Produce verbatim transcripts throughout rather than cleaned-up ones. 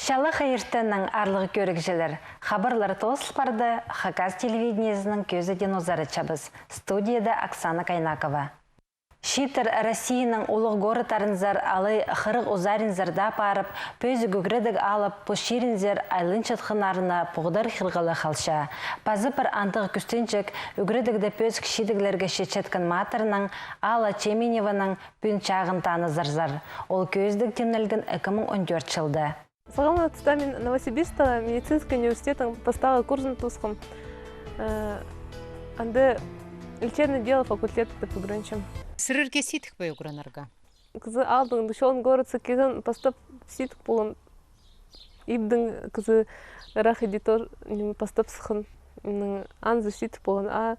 Чалахай иртеннең, аарлығ кӧрігҷілер. Хабарлар тоозыл парды, Хакас телевидениезінің кӧзідиин узаратчабыс. Студияда Оксана Кайнакова. Чииттер Россияның улуғ городтарынзар алай хырых узаринзар даа парып, пӧзік ӱгредіг алып, пос чирінзер айланчатханнарына поғдархирға ла халча. Паза пір андағ кӱстенҷек — ӱгредігде пӧзік чидіглерге читчеткен матырнаң, Алла Чеменеванаң пӱӱн чағын танызарзар. Ол кӧзідіг тимнелген ікі муң он тӧрт чылда. Сағам туста мин Новосибирскта медицинский университеттің пастағы курсын тоосхам. Э, анда лечебное дело факультеті тіп ӱгренчем. Сірерге сидік пе ӱгренерге? Кізі аалдаң, чон городсар килген, пастап сидік полған. Ибдең кізі ырах иди тор, ниме, пастап сыххан. М, анзы сидік полған. А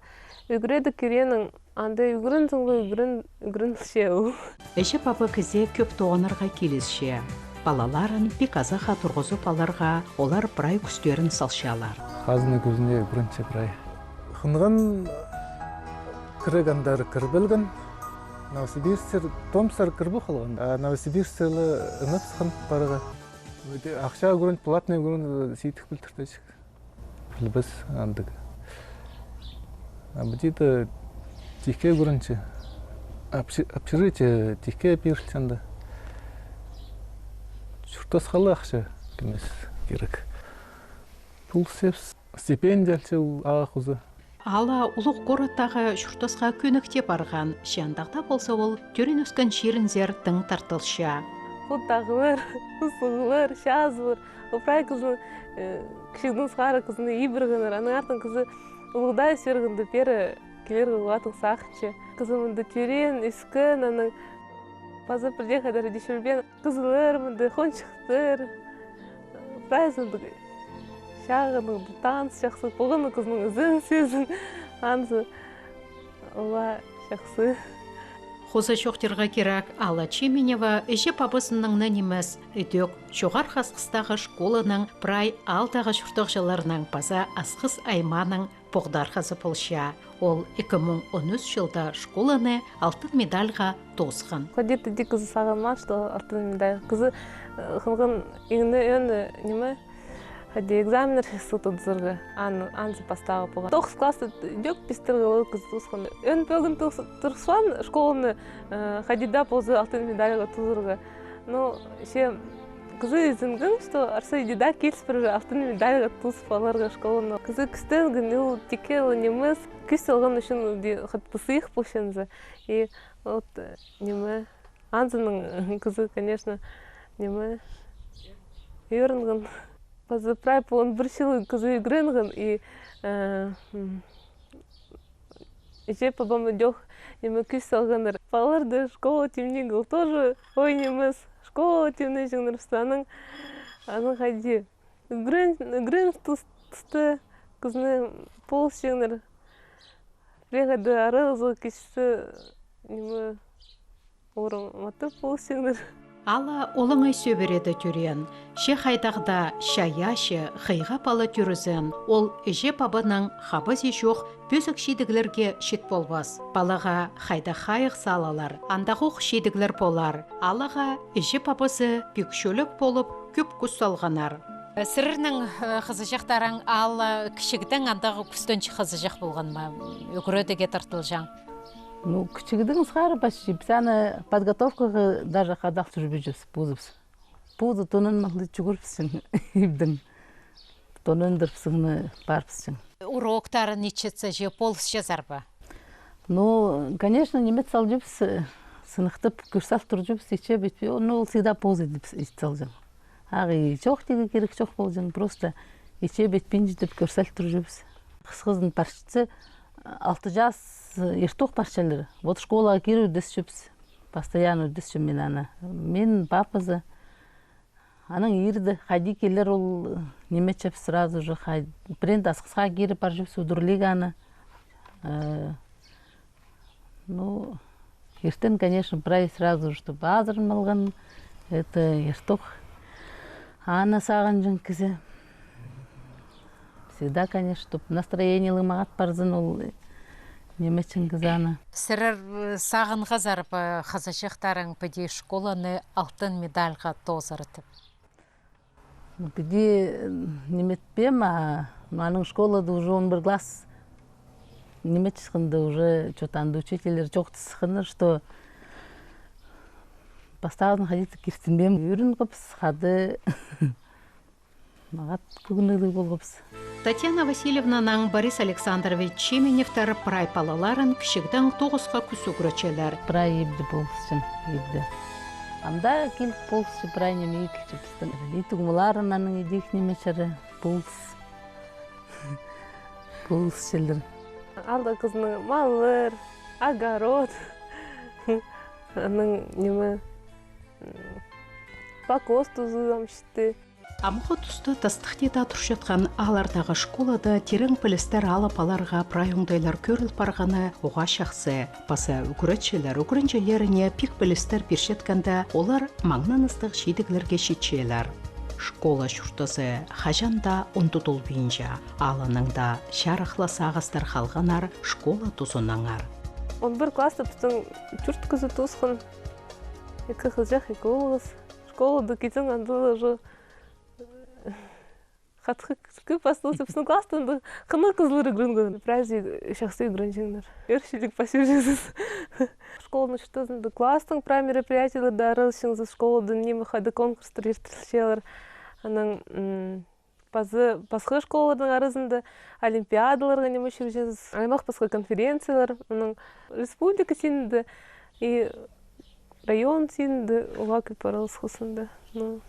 ӱгредіг киргенің, анда ӱгрензең, ӱгрен-, ӱгренілче ол. Іҷе-паба кізее кӧп тоғынарға килісче. Палаларын пик азахха турғызып аларға олар прай кӱстерін салчалар. Хазна кӱзіне ӱгренче прай. Хынған кірерге андар кір пілген. Новосибирсксер, Томсксар кір пу халған. А Новосибирсксер ла ынап сыххан парарға. Ахча ӱгрен, платный ӱгрен, сидік пілдіртче. Пілбес андағ. А пу чиитте тикке ӱгренче. Общ-, общежитие тикке пирілче анда. Чуртасха ла ахча кӧмес кирек. Пу сеп стипендия алча ол ағаа хоза. Алла улуғ городтағы чуртасха кӧнекте парған, че андағ даа полза ол тӧреен-ӧскен чирінзер тың тартылча. Пу тағлар, пу суғлар, чазылар. Ол прай кізінің, э, кічігдең сығара кізіні ибіргеннер. Анаң артын кізі улуғдай сӧргенде пеер килерге улуғ тың сағынча. Кізі мында тӧреен, ӧскен, анаң паза пірдее хайдар иди чӧрбеен. Кізілер мында, хончыхтар. Прайзы мында чағын, таныс чахсы, полған кізінің ізен-сӧзін, анзы ла чахсы. Хоза чоохтирға кирек, Алла Чеменева іҷе-пабазынаң на нимес, ідӧк Чоғархы Асхыстағы школаның прай аалдағы чуртағҷыларның паза Асхыс аймааның поғдархазы полча. Ол ікі муң он ӱс чылда школаны алтын медальға тоосхан. Хайди-да кізі сағынмаан, что алтын медаль. Кізі, э, хынған иңні ӧӧн, э, ниме, хайди экзаменнер чахсы тудызарға. Ан-, анзы пастағы полған. Тоғыс класста ідӧк пистерге ол кізі тоосхан. Ӧӧн пӧгін тоғыс-, турғысхан школаны, э, хайди даа полза алтын медальға тоозарға. Ну, че кізі ізенген, что арса иди даа киліс пирер алтын медальға тоозып аларға школаны. Кізі кӱстенген, ол тикке ла нимес, кӱс салған ӱчӱн иди хатап сыйых полча анзы. И вот, э, ниме, анзынаң кізі, конечно, ниме, ӧрінген. Паза прай полған пір чыл кізі ӱгренген, и, э, м, іҷе-пабам ідӧк, ниме, кӱс салғаннар. Палаларды школа тимнирге ол тоже оой нимес. Школа тимнеҷеңнер, что анаң, анаң хайди. Ӱгрен-, ӱгрен тус-, туста кізіні полысчаңнар. Пірее хайда аразы кисті, ниме, орын матап полысчаңнар. Алла олаңай сӧбіреде тӧреен, че хайдағ даа чайаачы, хыйға пала тӧрізең, ол іҷе-пабаның хабазы чох пӧзік чидіглерге чит полбас. Палаға хайдағ хайығ салалар, андағ ох чидіглер полар. Аллаға іҷе-пабазы пик чӧлек полып, кӧп кӱс салғаннар. Сірернің, э, хызыҷахтарың Алла кічігдең андағ кӱстенҷі хызыҷах полған ма? Ӱгредіге тартылҷаң. Ну, кічігдең сығара почти. Піс аны подготовкаға даже хадағ чӧрбеҷепс, позыбыс. Позы тонанмаллап чӱгӱріпсің, ибдең. Тонандырып сыны парыбысчаң. Уроктарын итчетсе, че полысчазар ба? Ну, конечно, ниме салҷыбыс, сыныхтап кӧр сал турҷыбыс, итчебіс, ну, ол всегда позы тіп ит салҷаң. Ағаа чоохтирға кирек чох полҷаң, просто итчебіс, пинҷі тіп кӧр сал турҷыбыс. Хысхызын парчатса, алты час иртох парчалар. Вот школаға кир ӱдесчебіс. Постоянно ӱдесчем мин аны. Мин, папазы. Анаң ирде хайди килер ол, ниме итчебіс, сразу же хай-, пірее Асхысха кире парҷыбыс, удурлирға аны. Э, ну, иртен, конечно, прай сразу, чтоб азырын алған, это, иртох. Аны сағынҷаң кізі. Всегда, конечно, чтоб настроениеліг мағат парзын ол, ниме итчең кізі аны. Сірер, э, сағынғазар ба хызыҷахтарың піди школаны алтын медальға тоозар тіп? Піди, м, ниме итпеем, а, ну, аның школада уже он пір класс ниме итчеткенде уже чё-то анда учительлер чоохтасханнар, что пастағызын хайди-да киртінмеем. Ӱрінгебіс, хада мағат кӧгенегліг полғабыс. Татьяна Васильевнанаң Борис Александрович Чеменевтер прай палаларын кічігдең тоғысха кӱс ӱгретчелер. Прай ибде полысчам, ибде. Анда киліп полысча, прай ниме килче пістің. И туғмаларын аның идӧк ниме чарир, полыс. Полысчалар. Алда кізінің маллар, огород. Аның ниме, м, покос тузы ам читті. Амғы туста тастыхти даа турчатхан ааллардағы школада тирең пілістер алып аларға прай оңдайлар кӧріл парғаны уғаа чахсы. Паза ӱгретчілер ӱгренҷілеріне пик пілістер пирчеткенде, олар маңнаныстығ чидіглерге читчелер. Школа чуртазы хаҷан даа ундутылбинча, алыннаң даа чарых ла сағыстар халғаннар школа тузынаңар. Он пір класста пістің чурт кізі тоосхан. Ікі хызыҷах, ікі оолғыс. Школада килзең, анда уже хатхы кізі пасталча, пістің класстың анда хынығ кізілер ӱгренген. Прайзы чахсы ӱгренҷеңнер. Ӧрчілік пас ӧрчеңзіс. Школаның чуртазында класстың прай мероприятиелерде араласчаңзыс, школада ниме хада конкурстар иртірілчелер. Анаң, м, пазы пасха школаларның аразында олимпиадаларға ниме чӧрҷеңзіс. Аймах пасха конференциялар, анаң республика синінде и район синінде уғаа кӧп араласхазың даа. Ну.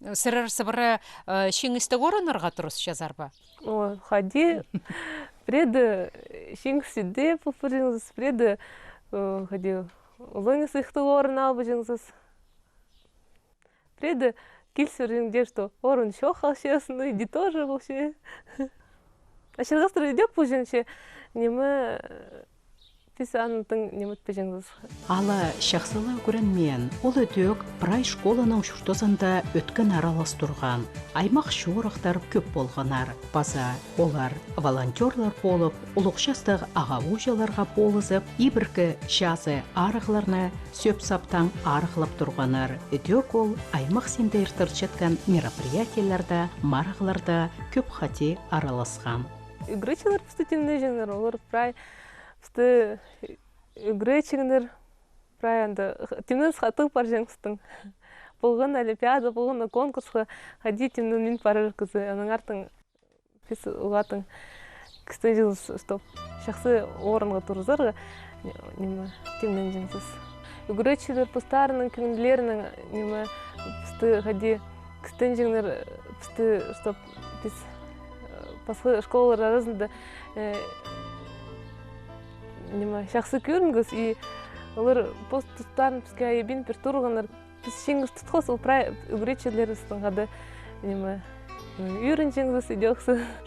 Сірер сыбыра, э, чиңісті орыннарға турысчазар ба? О, хайди. Пірееде чиңісті дее полбаҷаңзыс, пірееде, э, хайди, улуғ сыйыхтығ орын албаҷаңзыс. Пірееде киліс парҷаңзар, что орын чох, алчазың, иди тоже полча. А чылығыстар идӧк полҷаң че, ниме, піс аны тың ниме итпеҷеңзіс. Ала чахсы ла ӱгренмеен, ол идӧк прай школаның чуртазында ӧткін аралас турған. Аймах чорыхтар кӧп полғаннар. Паза олар волонтёрлар полып, улуғ частығ ағаа-ууҷаларға полызып, ибіркі чазы арығларны сӧп-саптаң арығлап турғаннар. Идӧк ол аймах синде иртірчеткен мероприятиелерде, марығларда кӧп хати араласхан. Ӱгретчілер пісті тимнеҷеңнер, олар прай пісті ӱгретчеңнер, прай анда тимненіс хатығ парҷаң пістің. Полған олимпиада, полған конкурсха хайди тимненмин парар кізі. Анаң артын піс уғаа тың кӱстенҷеңзіс, чтоб чахсы орынға турызарға, ниме, тимненҷеңзіс. Ӱгретчілер постарының кӧңнілерінең, ниме, пісті хайди кӱстенҷеңнер, пісті, чтоб піс, э, пасха школалар аразында, э, ниме, чахсы кӧрінгебіс, и олар пос тустарын піске айабин пир турғаннар. Піс чиңіс тутхабыс, ол прай ӱгретчілерібістің хада, ниме, м, ӱгренҷеңзіс идӧк.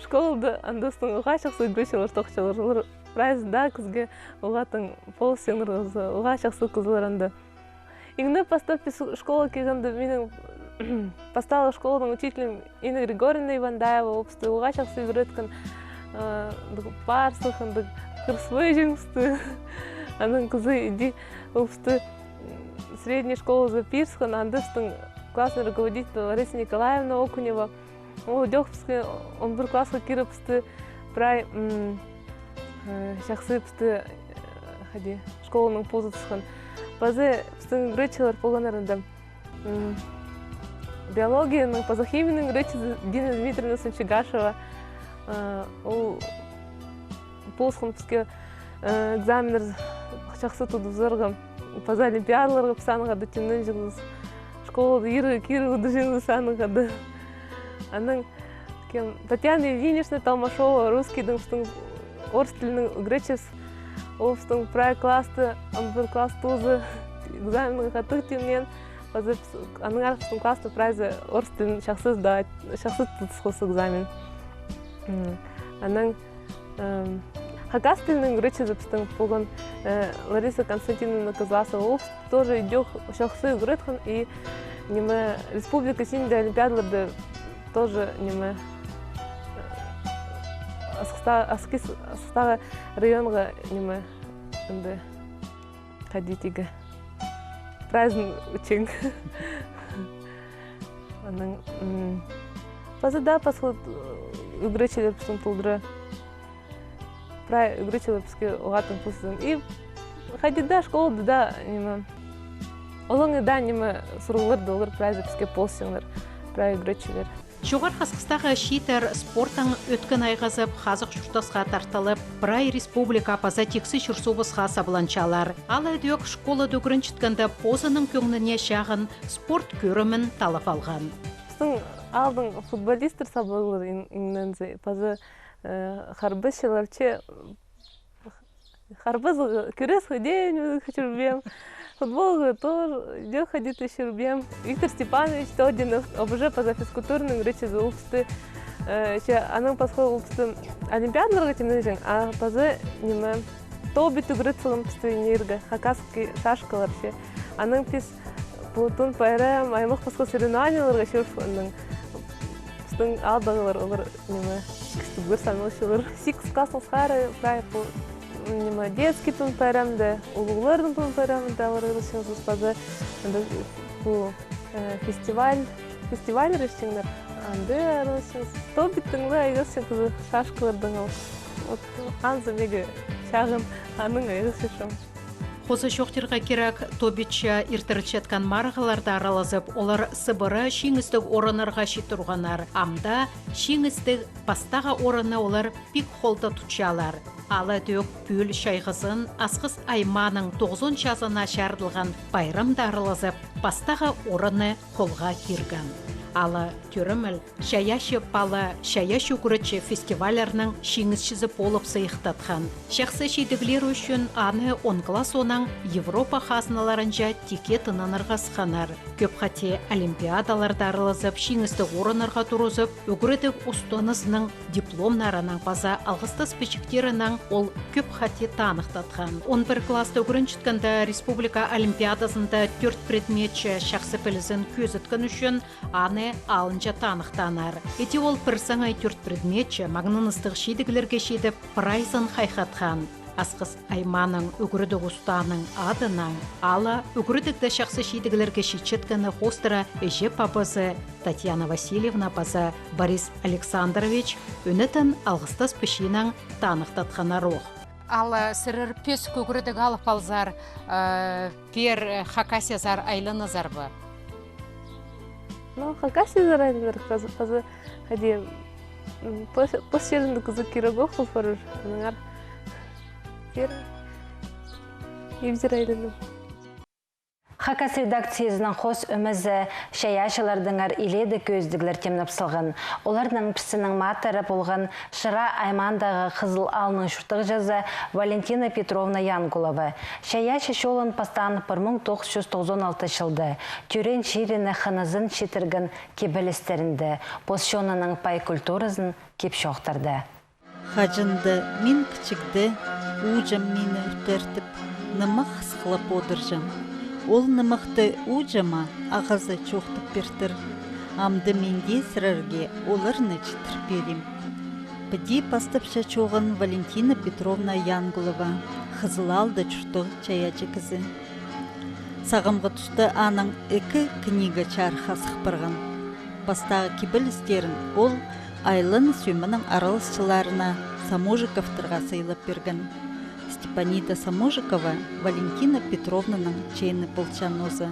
Школада анда пістің уғаа чахсы ӱгретчілер тоғынчалар. Олар прайзы даа кізге уғаа тың полысчаңнар, уғаа чахсы кізілер анда. Иң не пастап піс школаа килгенде, минің пастағы школаның учителім Инна Григорьевна Ивандаева, ол пісті уғаа чахсы ӱгреткен, э, пар сыххан, хырыспаҷаң пісті. Анаң кізі иди, ол пісті средний школазар пиріскен, анда пістің классный руководитель Лариса Николаевна Окунева. Ол идӧк піске он пір классха киріп, пісті прай, м, э, чахсы пісті, э, хайди, школаның позы тутхан. Паза пістің ӱгретчілер полғаннар анда. М, биологияның паза химияның ӱгретчізі Дина Дмитриевна Сунчигашева. Э, ол полысхан піске, э, экзаменнер чахсы тудыбызарға. Паза олимпиадаларға піс аннаң хада тимненҷеңзіс. Школада иргі кирі удуҷаңзіс аннаң хада. Анаң кем, Татьяна Ильинична Толмашова, русскийдің пістің, орыс тілінің ӱгретчізі. Ол пістің прай класты, он пір класс тооза экзаменнең хатығ тимнеен. Паза піс, анаң артын пістің класты прайзы орыс тілін чахсы сдать, чахсы тутысхабыс экзамен. М, анаң, эм, хакас тілінің ӱгретчізі пістің полған, э, Лариса Константиновна Кызласова. Ол тоже идӧк чахсы ӱгреткен и, ниме, республика синінде олимпиадаларда тоже, ниме, э, Асхыста-, Асхыс-, Асхыстағы районға, ниме, анда, хайди тигі, прайзын ӱчӱн. Анаң, м, Паза даа пасха, э, ӱгретчілер пістің толдыра. Прай ӱгретчілер піске оғаа тың полысчалар. И хайди даа школада даа, ниме, олаңай даа, ниме, сурығларда олар прайзы піске полысчалар, прай ӱгретчілер. Чоғархы Асхыстағы чииттер спорттаң ӧткін айғазып, хазых чуртасха тартылып, прай республика паза тиксі чир-суубысха сабланчалар. Алай ідӧк школада ӱгренчеткенде позының кӧңніне чағын спорт кӧрімін таллап алған. Пістің аалдаң футболисттер саблалар ин-, иннензе, паза, э, харбасчылар че, харбас, кӱрес хыдеен чӧрбеем, футболға тоже идӧк ходить чӧрбеем. Виктор Степанович Тодинов, ОБЖ паза физкультураның ӱгретчізі, ол пісті, э, че, анаң пасха ол пісті олимпиадаларға тимненҷең, а паза, ниме, тобит ӱгрет салған пісті нирге, хакасский шашкалар че. Анаң піс пу Тун пайрам, аймах пасха соревнованиелерге чӧріп, анаң пістің аалдағылар, олар, ниме, кістіглер саналчалар. Сигіс класстаң сығара прай пу, ниме, детский Тун пайрамда, улуғларның Тун пайрамында олар айғасчаңзар паза, анда пу, э, фестиваль, фестивальлер иртчеңнер, анда айғасчаңзар. Тобиттең ла айғасчаңзар, шашкалардаң ал. Вот, анзы мағаа чағын анаң айғасчам. Хоза чоохтирға кирек, тобитче иртірілчеткен марығларда аралазып, олар сыбыра чиңістіг орыннарға чит турғаннар. Амды чиңістіг пастағы орынны олар пик холда тутчалар. Алай ідӧк пӱӱл чайғызын Асхыс аймааның тоғызон чазына чарыдылған пайрамда аралазып, пастағы орынны холға кирген. Ала тӧремел «Чайаачы пала», «Чайаачы ӱгретчі» фестивальларның чиңісчізі полып сыйыхтатхан. Чахсы чидіглері ӱчӱн аны он класс соонаң Европа хазналарынҷа тикке тынанарға сыхханнар. Кӧп хати олимпиадаларда аралазып, чиңістіг орыннарға турызып, ӱгредіг устазының дипломнарынаң паза алғыстас пічіктерінең ол кӧп хати таныхтатхан. Он пір класста ӱгренчеткенде республика олимпиадазында тӧрт предметче чахсы пілізін кӧзіткен ӱчӱн аны алынҷа таныхтааннар. Іди ол пір саңай тӧрт предметче маңнаныстығ чидіглерге читіп, прайзын хайхатхан. Асхыс аймааның ӱгредіг устааның адынаң ала ӱгредігде чахсы чидіглерге читчеткені хоостыра іҷе-пабазы Татьяна Васильевна паза Борис Александрович ӱнетін алғыстас пічиинең таныхтатханнар ох. Ала сірер пӧзік ӱгредіг алып алзар, э, пеер, э, Хакасиязар айланазар ба? Ну, Хакасиязар айланар, паза, паза, хайди, м, пос-, пос чирінде кізі кирек ох пол парар, аннаңар пеер ибзер айланам. Хакас редакциязының хоос ӧмезі чайаачылардаңар илееде кӧзідіглер тимнеп салған. Оларның пірсінің матыры полған Шыра аймаандағы Хызыл аалның чуртағҷызы Валентина Петровна Янгулова. Чайаачы чолын пастаан пір муң тоғыс чӱс тоғызон алты чылда. Тӧреен чиріне хынызын читірген кибелістерінде, пос чонының пай культуразын кип-чоохтарда. Хаҷан даа мин кічігде ууҷам мині ӱртертіп, нымах хысхылап одырҷаң. Ол нымахты ууҷама ағазы чоохтап пиртір. Амды мин дее сірерге оларны читір пирим. Піди пастапча чооған Валентина Петровна Янгулова, Хызыл аалда чуртағ чайаачы кізі. Сағамғы туста аның ікі книга чарыхха сых парған. Пастағы кибелістерін ол айланыс ӧменің араласчыларына, Саможиковтарға сыйлап пирген. Степанида Саможикова Валентина Петровнаның чеені полча нооза.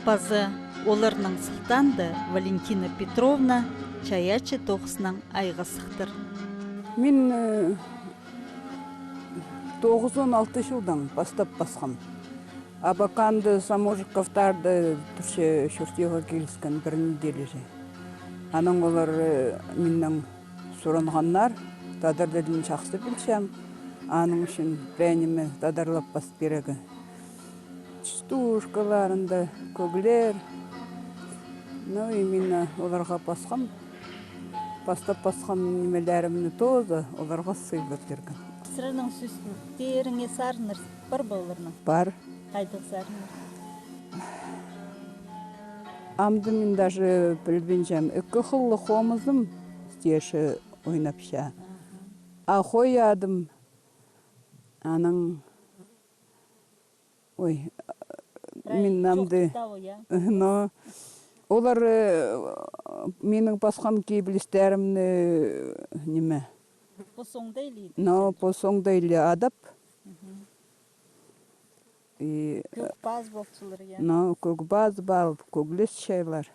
Паза оларның сылтаанда Валентина Петровна чайаачы тоғыснаң айғасхтыр. Мин, э, тоғызон алты чылдаң пастап пасхам. Абаканда Саможиковтарда турча, чуртирға киліскен пір неделя чи. Анаң олар, э, миннең суранғаннар, тадар тілін чахсы пілчем. Аның ӱчӱн пірее ниме тадарлап пас пирерге. Частушкаларында, кӧглер. Ну, и мин оларға пасхам. Пастап пасхан нимелерімні тоже оларға сыйлап пиргем. Сірернің сӧстіктеріңе сарыннар пар ба оларның? Пар. Хайдағ сарыннар? Амды мин даже пілбинчем. Ікі хыллығ хомызым, тиеҷі ойнапча. А хой адым, анаң Ой, мин амды, но Олар, э, минің пасхан кибелістерімні, э, ниме? Пос оңдайлы. Но, пос оңдайлы адап. И, э, кӧг пазып алчалар, я? Но, кӧг пазып алып, кӧглесчелер.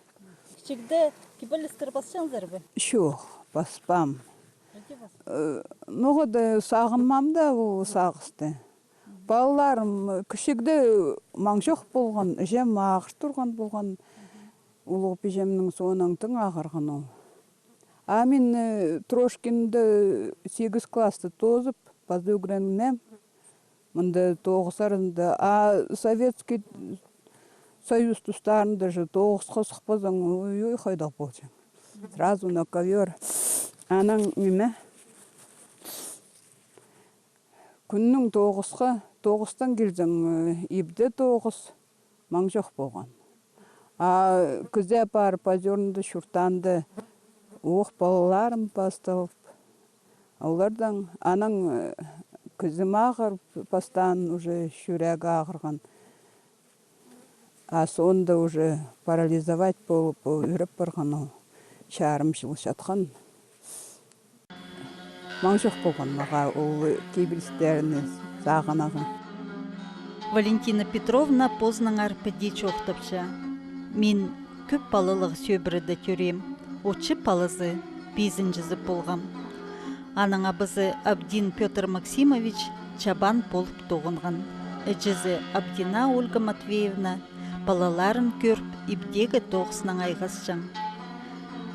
Кічігде кибелістер пасчаңзар ба? Чох, паспаам. Э, ноға даа сағынмаам даа ол сағысты. Палаларым кічігде маң чох полған, іҷем ағыр турған полған, улуғ пиҷемнің соонаң тың ағырған ол. А мин, э, Трошкинде сигіс классты тоозып, паза ӱгренгем. Мында тоғыс аразында, а Советский Союз тустарында же тоғысха сыхпазаң, ой-ой, хайдағ полҷаң. Сразу на ковёр. Анаң ниме? Кӱннің тоғысха, тоғыстаң килзең, э, ибде тоғыс, маң чох полған. А кізее парып, Озёрныйда, чуртаанда, ох, палаларым пасталып. Олардаң анаң, э, кізім ағырып, пастаан уже чӱрегі ағырған. А соонда уже парализовать полып, ӱреп парған ол. Чарым чыл чатхан. Маң чох полған мағаа ол кибелістерні сағынарға. Валентина Петровна позынаңар піди чоохтапча: мин кӧп палалығ сӧбіреде тӧреем, учы палазы, пизінҷізі полғам. Аның абазы Абдин Пётр Максимович чабан полып тоғынған. Іҷезі Абдина Ольга Матвеевна палаларын кӧріп, ибдегі тоғыснаң айғасчаң.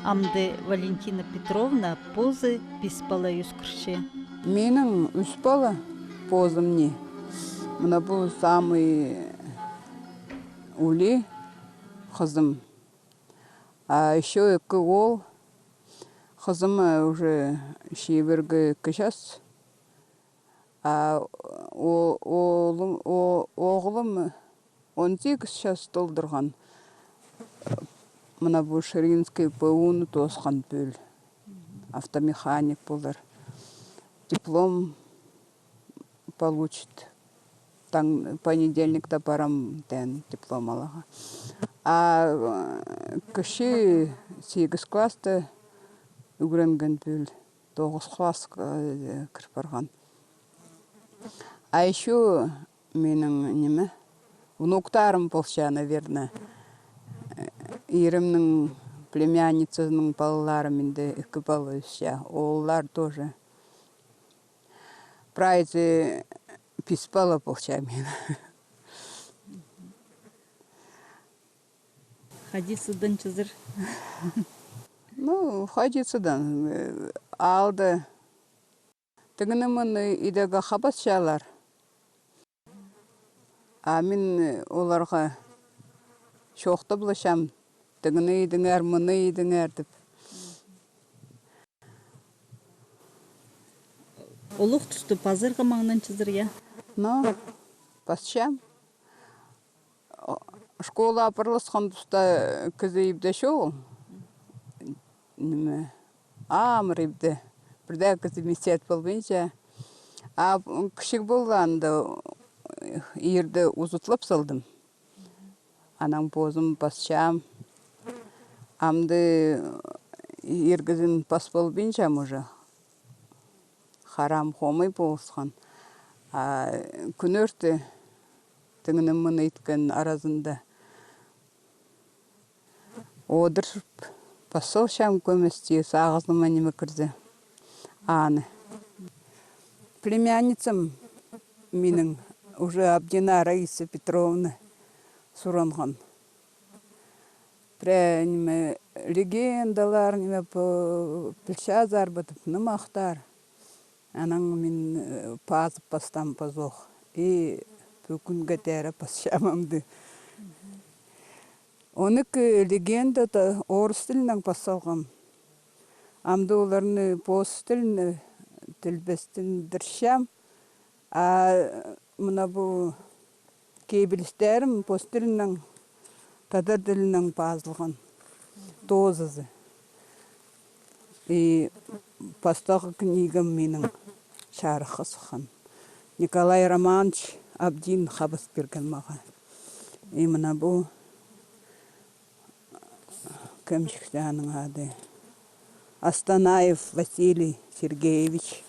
Амды Валентина Петровна позы пис пала ӧскірче. Минің ӱс пала позымни. Мына пу самый улии хызым. А ещё ікі оол. Хызыма уже чибіргі ікі час. А о-, оолым, о-, оғлым он сигіс час толдырған. Мына пу Ширинский П У-ны тоосхан пӱӱл. Автомеханик полар. Диплом получит. Таң, понедельникте парам, теен, диплом аларға. А, э, кічіг сигіс класста ӱгренген пӱӱл. Тоғыс классха, э, кір парған. А ещё минің, ниме, внуктарым полча, наверное. Э, иремнің племянницазының палалары, минде ікі пала ӧсче. Олар тоже. Прайзы пис пала полча минің. Хайди сыданчазар? Ну, хайди сыдан, э, аалда. Тігні-мыны идерге хабасчалар. А мин, э, оларға чоохтапласчам: тігні идіңер, мыны идіңер, тіп. Олох туста пазарға маңнанчазар, я? Но, пасчам. О, школа апарылысхан туста, э, кізі ибде чоғыл. Ниме, амыр ибде. Пірдее кізі мисет полбинча. А, м, кічіг полғанда, э, ирді узутлап салдым. Анаң позым пасчам. Амды ир кізін пас полбинчам уже. Харам хомай полысхан. А кӱнӧрте тігні-мыны иткен аразында одырып, пас салчам кӧместі, сағызыма ниме кірзе. Аны. Племянницам минің уже Абдина Раиса Петровна суранған. Пірее, ниме, легендалар, ниме, пу, пілчезер бе тіп, нымахтар. Анаң мин, э, пазып пастаам пазох. И пӱӱн кӱнге теере пасчам амды. Он ікі легенда даа орыс тілінең пас салғам. Амды оларны пос тіліне тілбестендірчем. А мына пу кибелістерім пос тілінең, тадар тілінең пазылған. Тоозазы. И пастағы книгам минің чарыхха сыххан. Николай Романович Абдин хабас пирген мағаа. И мына пу кем чікті аның ады? Астанаев Василий Сергеевич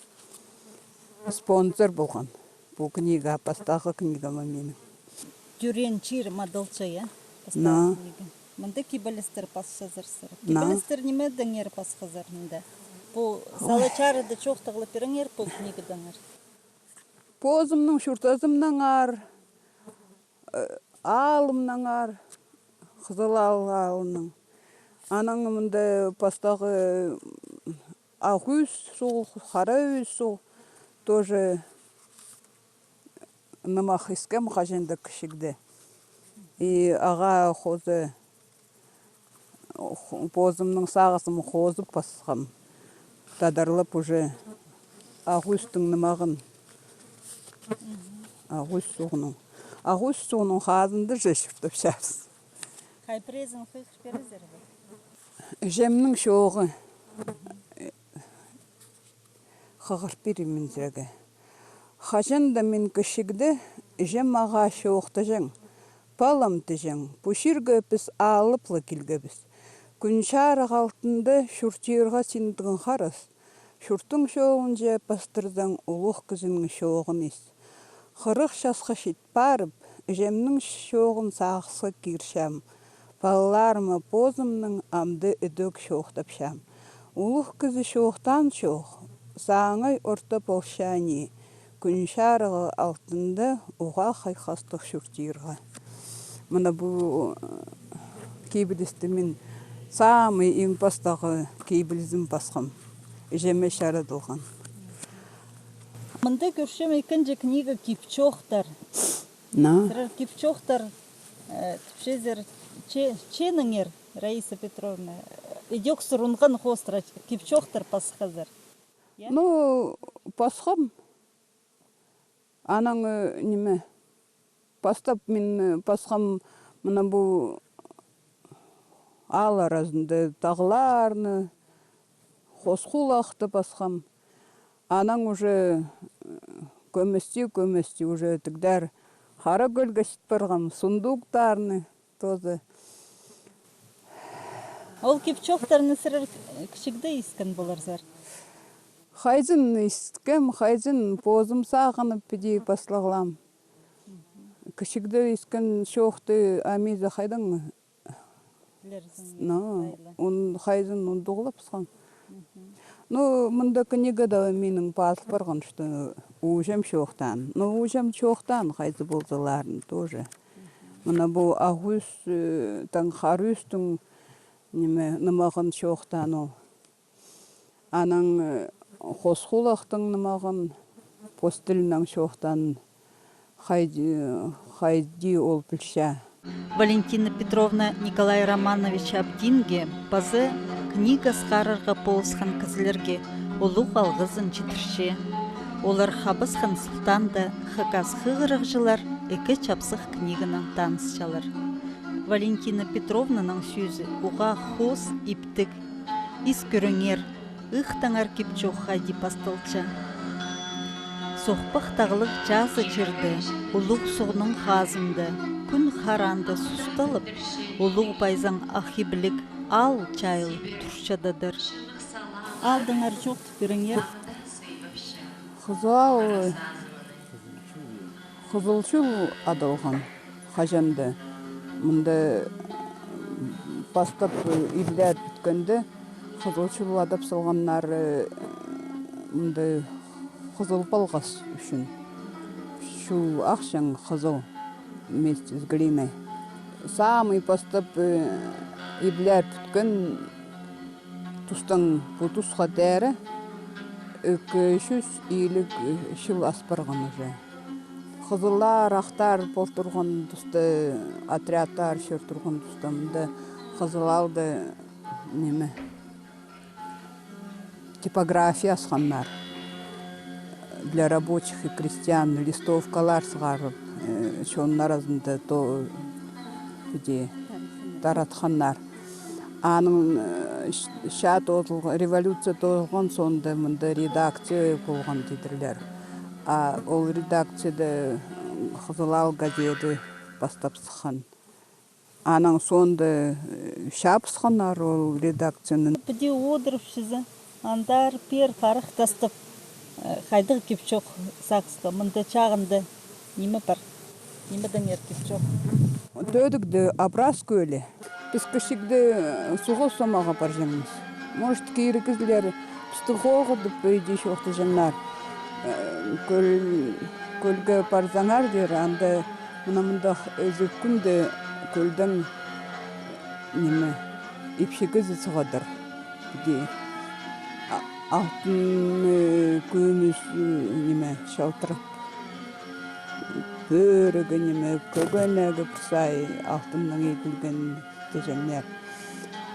спонсор полған. Пу книга, пастағы книга ма минің. Тӧреен чирім адалча, я? Пастағы книга. Мында кибелістер пасчазар сірер. Кибелістер нимедеңер пасхазар мында? Пу сала чарыда чоохтағлап пиріңер пу книгадаңар. Позымның чуртазымнаңар, э, аалымнаңар, Хызыл Аал аалының. Анаң мында пастағы, м, Ах Ӱс суғ, Хара Ӱс суғ, тоже нымах искем хаҷан даа кічігде. И ағаа хоза, х-, позымның сағызым хозып пасхам. Тадарлап уже Ах Ӱстің нымағын. Ах Ӱс суғның. Ах Ӱс суғның хазында же чуртапчабыс. Хай пірезін хығыр пирерзер бе? Іҷемнің чооғы. Хығыр пирим мин сірерге. Хаҷан даа мин кічігде, іҷем ағаа чоохтаҷаң: «Палам, — тіҷең, — пу чирге піс алып ла килгебіс. Кӱн чарығ алтында чуртирға син тың харас. Чуртың чолынҷа пастырзаң, улуғ кізінің чооғын ис». Хырых часха чит парып, іҷемнің чооғын сағысха кирчем. Палаларыма позымның амды ідӧк чоохтапчам. Улуғ кізі чоохтаан чоох саңай орта полча ни, кӱн чарығы алтында уғаа хайхастығ чуртирға. Мына пу, э, кибелісті мин самый иң пастағы кибелізім пасхам. Іҷеме чарадылған. Мында кӧрчем ікінҷі книга «Кип-чоохтар». На. Сірер кип-чоохтар, э, тіпчезер, че-, чееніңер, Раиса Петровна, э, ідӧк сурынған хоостыра кип-чоохтар пасхазар. Я? Ну, пасхам. Анаң, э, ниме, пастап мин, э, пасхам мына пу аал аразында тағларны, Хосхулахты пасхам. Анаң уже, э, кӧмести, кӧмести уже тігдер Хара кӧлге чит парғам, Сундуктарны тоже. Ол кип-чоохтарны сірер кічігде искен поларзар? Хайзын искем, хайзын позым сағынып піди паслағлам. Кічігде искен чоохты ам зе хайдаң? Пілерзің. Но, он хайзын ундуғлапсхан. Ну, мында книгада минің пазыл парған, что ууҷам чоохтаан. Но ууҷам чоохтаан хайзы ползаларын тоже. Мына пу Ах Ӱс, э, таң Хара Ӱстің, ниме, нымағын чоохтаан ол. Анаң, э, Хосхулахтың нымағын, пос тілінең чоохтаан хайди, хайди ол пілче. Валентина Петровна Николай Романович Абдинге паза книга сығарарға полысхан кізілерге улуғ алғызын читірче. Олар хабысхан сылтаанда хакас хығырығҷылар ікі чапсых книганаң танысчалар. Валентина Петровнаның сӧзі уғаа хоос, иптіг. Ис кӧріңер, ыыхтаңар кип-чоох хайди пасталча. Сохпах тағлығ чазы чирде, улуғ суғның хазында, кӱн хараанда сусталып, улуғ пайзаң ах иблиг аал чайыл турчададыр. Аалдаңар чоохтап пиріңер. Хызыл аал, Хызыл чул адалған хаҷан даа. Мында пастап иблер пӱткенде, Хызыл чул адап салғаннар, мында хызыл палғас ӱчӱн. Чул ахчаң хызыл вместе с глиной. Самый пастап, э, иблер пӱткен тустаң пу тусха теере ікі чӱс илиг чыл ас парған уже. Хызыллар, ахтар пол турған туста, отрядтар чӧр турған туста, мында Хызыл аалда, ниме, типография асханнар. Для рабочих и крестьян листовкалар сығарып, э, чонның аразында то, піди, таратханнар. Аның, э, ч-, чаа тоозыл-, революция тоозылған соонда мында редакция полған тидірлер. А ол редакцияда, м, Хызыл аал газеті пастап сыххан. Анаң соонда, э, чабысханнар ол редакцияны. Піди одырып чізе, андар пеер парах тастап, э, хайдағ кип чох сағысха, мында чағында ниме пар, нимедеңер кип чох. Тӧдігде Абрас кӧлі. Піс кічігде, э, суға сомаға парҷаңмыс. Может, кирі кізілер пісті хоғыдып, иди чоохтаҷаңнар. Э, кӧл-, кӧлге парзаңар, тир, анда мына мындағ ізік кӱнде кӧлдең, ниме, ипчі кізі сығадыр. Піди, а-, алтын, э, кӱмӱс, э, ниме, чалтырап. Пӧрігі, ниме, кӧгенегі пір сай алтыннаң иділген тіҷеңнер.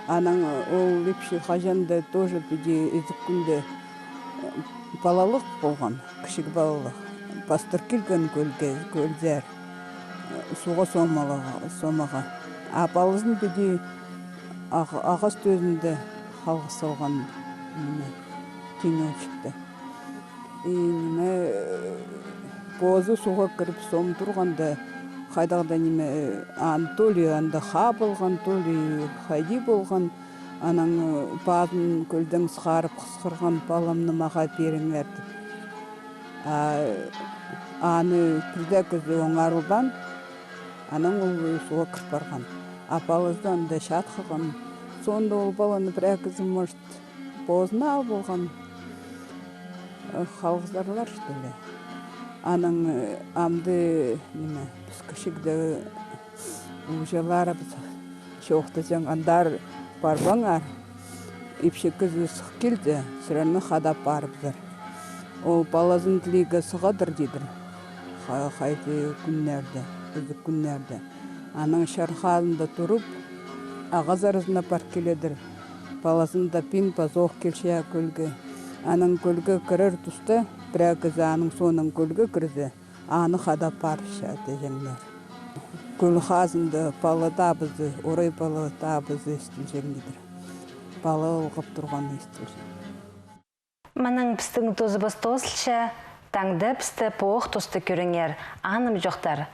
Анаң ол ипчі хаҷан даа тоже піди ізік кӱнде, э, палалығ полған, кічіг палалығ. Пастыр килген кӧлге, кӧлзер, э, суға сомалаға, сомаға. А палазын піди ағ-, ағас тӧзінде халғыс салған, ниме, тиньочекте. И ниме, позы суға кіріп сом турғанда, хайдағ-да ниме, ан то ли анда хабылған, то ли хайди полған, анаң, э, пазын кӧлдең сығарып хысхырған: «Паламны мағаа пиріңер», — тіп. А аны пірдее кізі оңарылбаан, анаң ол суға кір парған. А палазы анда чатхыған. Соонда ол паланы пірдее кізі, может, позына ал полған, э, халғызарлар, что ли. Анаң, э, амды, ниме, піс кічігде ууҷаларыбыс чоохтаҷаң, андар парбаңар, ипчі кізі сых килзе, сірерні хадап парыбызар. Ол палазын тілирге сығадыр, тидір. Ха-, хайди кӱннерде, ізік кӱннерде. Анаң чар хазында турып, ағас аразына пар киледір. Палазында пин пазох килче кӧлге. Анаң кӧлге кірер туста, пірее кізі аның соонаң кӧлге кірзе, аны хадап парча, тіҷеңнер. Кӧл хазында пала табызы, орай пала табызы истілҷең, тидір. Пала ылғап турғаны истілҷең. Мынаң пістің тузыбыс тоозылча, таңда пісті пу ох туста кӧріңер, анымҷохтар.